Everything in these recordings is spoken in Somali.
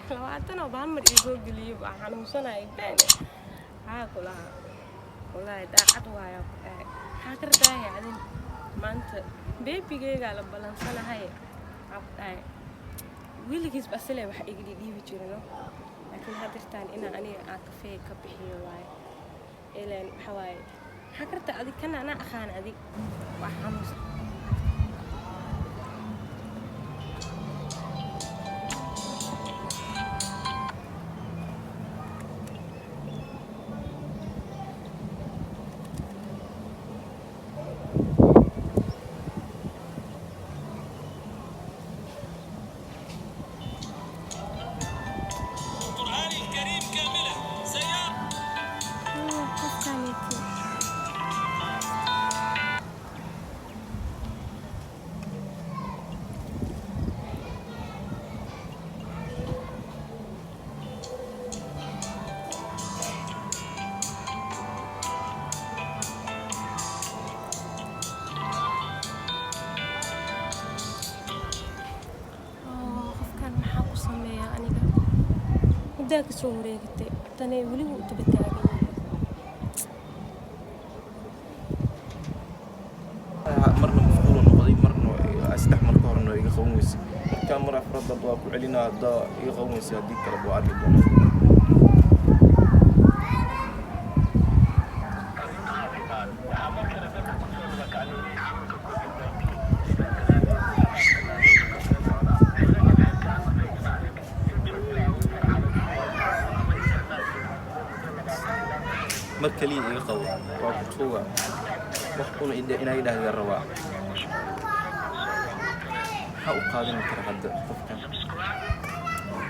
20 oo baan mar ii soo geliyey, waa xanuunsanaya been haa kulaha. Wallaahi daacad waayaa ku dhahay. Maxaa ka rabtaa adin maanta? Beebigeygaa la balansanahay, waxaa ku dhahay weligiisba asile wax iga dhiibi jirino, laakiin haddirtaan inaa aniga aan kafee ka bixiyo waaye. Ilaan waxa waaye, maxaa ka rabtaa adig? Kana anaa aqaan, adig waa xanuunsan. القرآن الكريم كاملة سيارة. Qofkaneeti. Oo, qofkan maxaa ku sameeyaa aniga? Muddaa ka soo wareegatay, tanay weli wuu daba taagan yahay. Marna mashquul noqday, marna saddex mar ka horna iga qaban weysay. Markaa mar afraad hadda waa ku celinaa, haddaa iga qaban weysay, haddii kale waa arki doonaa. Mar kaliya iga qabo, waa ku tuuga, wax una inaa idhaahdaa rabaa. Maxaa u qaadan kara hadda qofkan?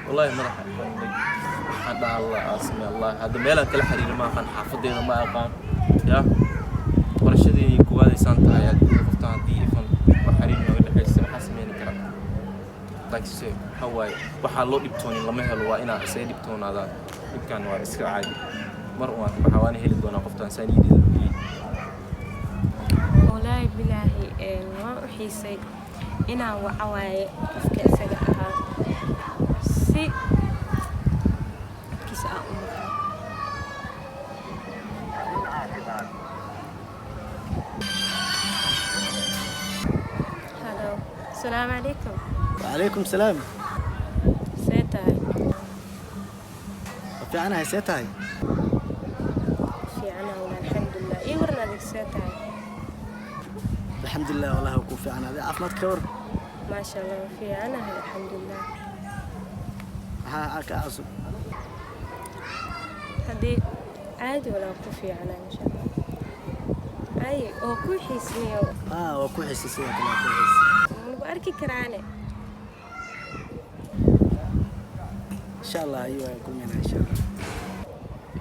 Wallaahi madaxa xanuunay. Waxaan dhaha Allah aasame Allah. Hadda meelaan kala xiriiro ma aqaan, xaafadeeda ma aqaan. Ya barashadeedii koowaadaysaan tahay haddii qoftan, haddii ifan wax xiriir nooga dhexaysa, maxaa sameyni kara? Laakiinse waxaa waaye, waxaa loo dhibtoonin lama helo, waa inaa isaga dhibtoonaadaan. Dhibkan waa iska caadi, mar waan ka baxa, waana heli doonaa qoftaan saa niyadeeda u geliyey. Wallaahi bilaahi, waan u xiisay inaan waca waaye qofka isaga ahaa si codkiisa aan u maqlo. Halo, asalaamu calaykum. وعليكم السلام. See tahay? Fiicanahay, see tahay? Fiicana wala, alxamdulilah. Ii waran adig, see tahay? الحمد لله والله ku fiican. Adiga caafimaad ka war? Maasha Allah, fiicanahay, alxamdulilah. Maxaa ka cusub? Haddii caadi walaa, ku fiicana insha Allah. Ay oo ku xiisniyo. Ah, waa ku xiisay, sidoo kale waa ku xiisay. Lagu arki karaane? Insha Allah, ayu waan kulmaynaa insha Allah.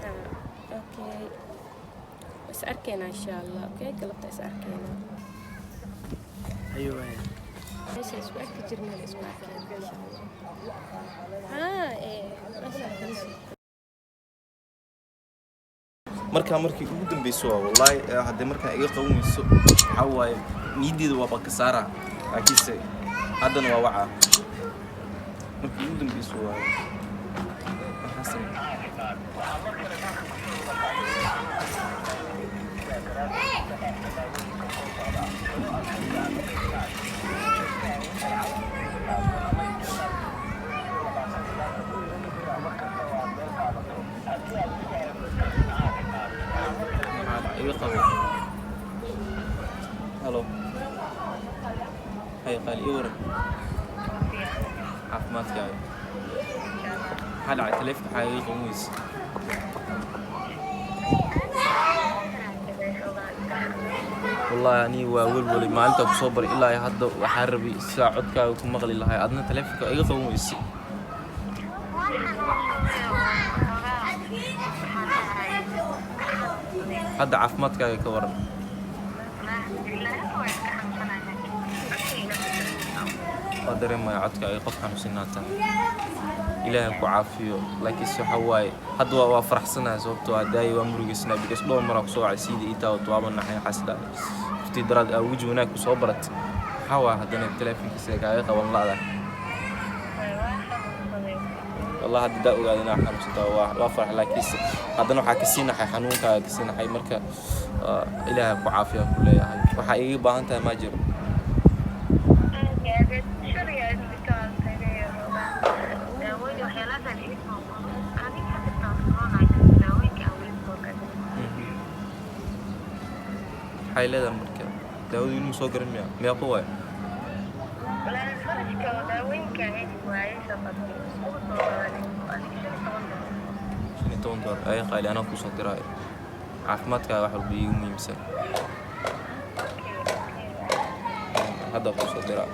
Ah, okay, is arkeynaa insha Allah. Okay, galabta is arkeynaa. Ayu waan. Meesha isku arki jirnay la isku arkeynaa insha Allah. Haa, ee meesha. Markaa markii ugu dambeyso waa wallaahi, haddii markaa iga qaban weyso, waxaa waaye niyaddeeda waaba ka saaraa, laakiinse haddana waa wacaa. Markii ugu dambeyso waaye. Maxaa sameeyay? Maxaa iga qabo? Halo, hay qaali, ii waran caafimaadkaaga? Maxaa dhacay? Taleefanka waxaa iga qaban weyse. Wallaahi aniga waa welwelay maalintaa kusoo baray ilaa iyo hadda. Waxaa rabay sidaa codkaaga ku maqli lahay, adna taleefanka iga qaban weyse. Hadda caafimaadkaaga ka waran? Waa dareemaya codkaaga qof xanuunsanaa tahay. Ilaahay ku caafiyo. Laakiinse waxa waaye, hadda waa faraxsanahay, sababtoo ah daaya waa murugeysnaa, because dhowr maraa kusoo wacay, siida ii taawato, waaba naxay xasida qoftii daraad aa weji wanaag kusoo barat. Maxaa waa haddana taleefanka sida kaaga qaban la'da? Wallah hadda daa ogaada inaa xanuunsantaa, waa farx, laakiinse haddana waxaa kasii naxay xanuunkaaga kasii naxay. Marka Ilaahay ku caafiya ku leeyahay. Waxaa iiga baahan tahay maa jiro? Maxay leedahay marka daawadu? Ilmu soo garan miya? Meeqo waay? $15. Ay qaali, anaa kusoo diraayo. Caafimaadkaaga wax walba iigu muhiimsan. Hadda kusoo diraa.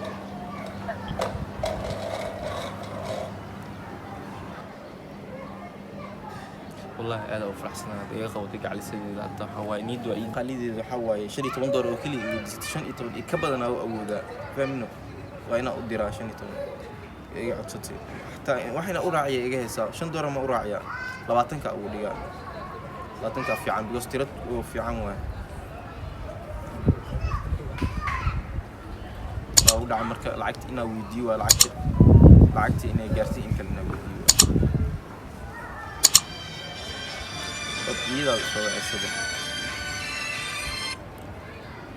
Wallahi aad u faraxsanahay hadda iga qabatay gacalisadeeda. Hadda waxaa waaye niyaddu waa ii qaalideeda. Waxaa waaye $15 oo keliya igu disatay. 15 iyo ka badanaa u awoodaa, fahmino? Waa inaa u diraa 15 iga codsatay. Xataa waxayna u raaciya iga haysaa $5. Ma u raaciyaa? 20-ka ugu dhigaa, 20-ka fiican, because tiro oo fiican waaye. Waa u dhaca marka lacagta inaa weydiiyo, waa lacagta inay gaartay in kale inaa weydiiyo waa. Dad iyadaa soo wacisada,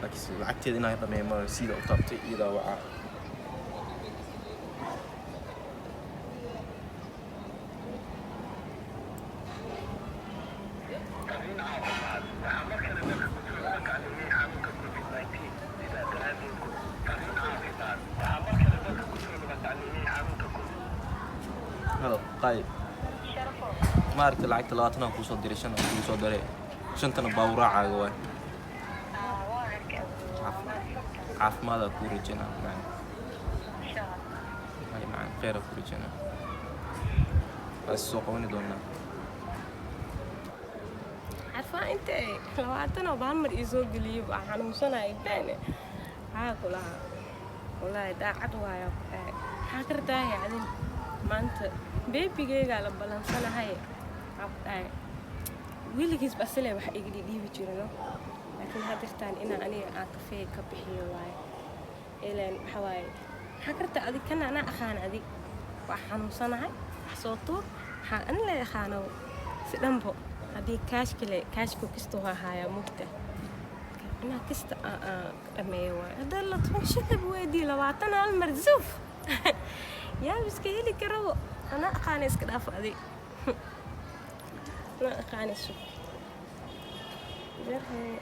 laakiinse lacagteeda inaa dhameeyo ma sida u taabtay iyadaa wacaa. Halo qaali, ma aragtay lacagta 20 aan kuusoo diray? Shan aan kugu soo diray, shantana baawuraacaaga waay. Caafimaad kuu rajaynaa macaan. Hay macaan, kheyr kuu rajaynaa. Waa is soo qabani doonaa. Carfaa inta ay 20 oo baan mar ii soo geliyey, waa xanuunsanaya beene haa kulaha. Wallaahi daacad waayaa ku dhahay. Maxaa ka rabtaa adin? Maanta beebigeygaa la balansanahay. Waxaa ku dhahay weligiis basile wax iga dhidhiibi jirino, laakiin haddirtaan inaa aniga aan kafee ka bixiyo waaye. Ilaan waxa waaye, maxaa ka rabtaa adig? Kana anaa aqaan adig waa xanuunsanahay, wax soo tuur. Waxaa ani la aqaano si dhanbo haddii kaashkale kaashku kasta waa haayaa mugta inaa kasta aan ka dhameeyo waaye. Hadda la toban shanab weydii 20 hal mar zuf yaa iska heli karabo. Anaa aqaana, iska dhaafo adig, anaa aqaana. Sug. Jarhee.